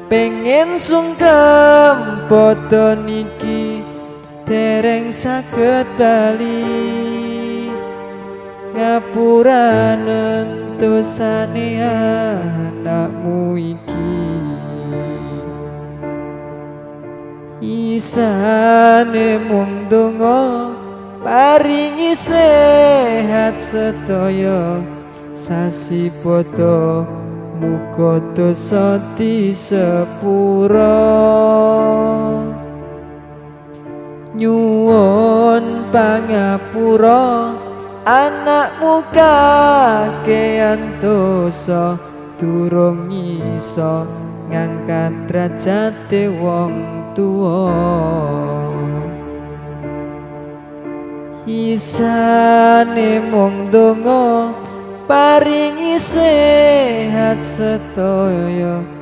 Pengen sungkem padha niki dereng saged bali. Ngapuranen dosane anakmu iki. Isane mung donga paringi sehat sedaya sasi padha muga dosa disepura. Nyuwun pangapura anakmu kakean dosa durung iso ngangkat derajate wong tuwa. Isane mung donga paringi sehat sedaya.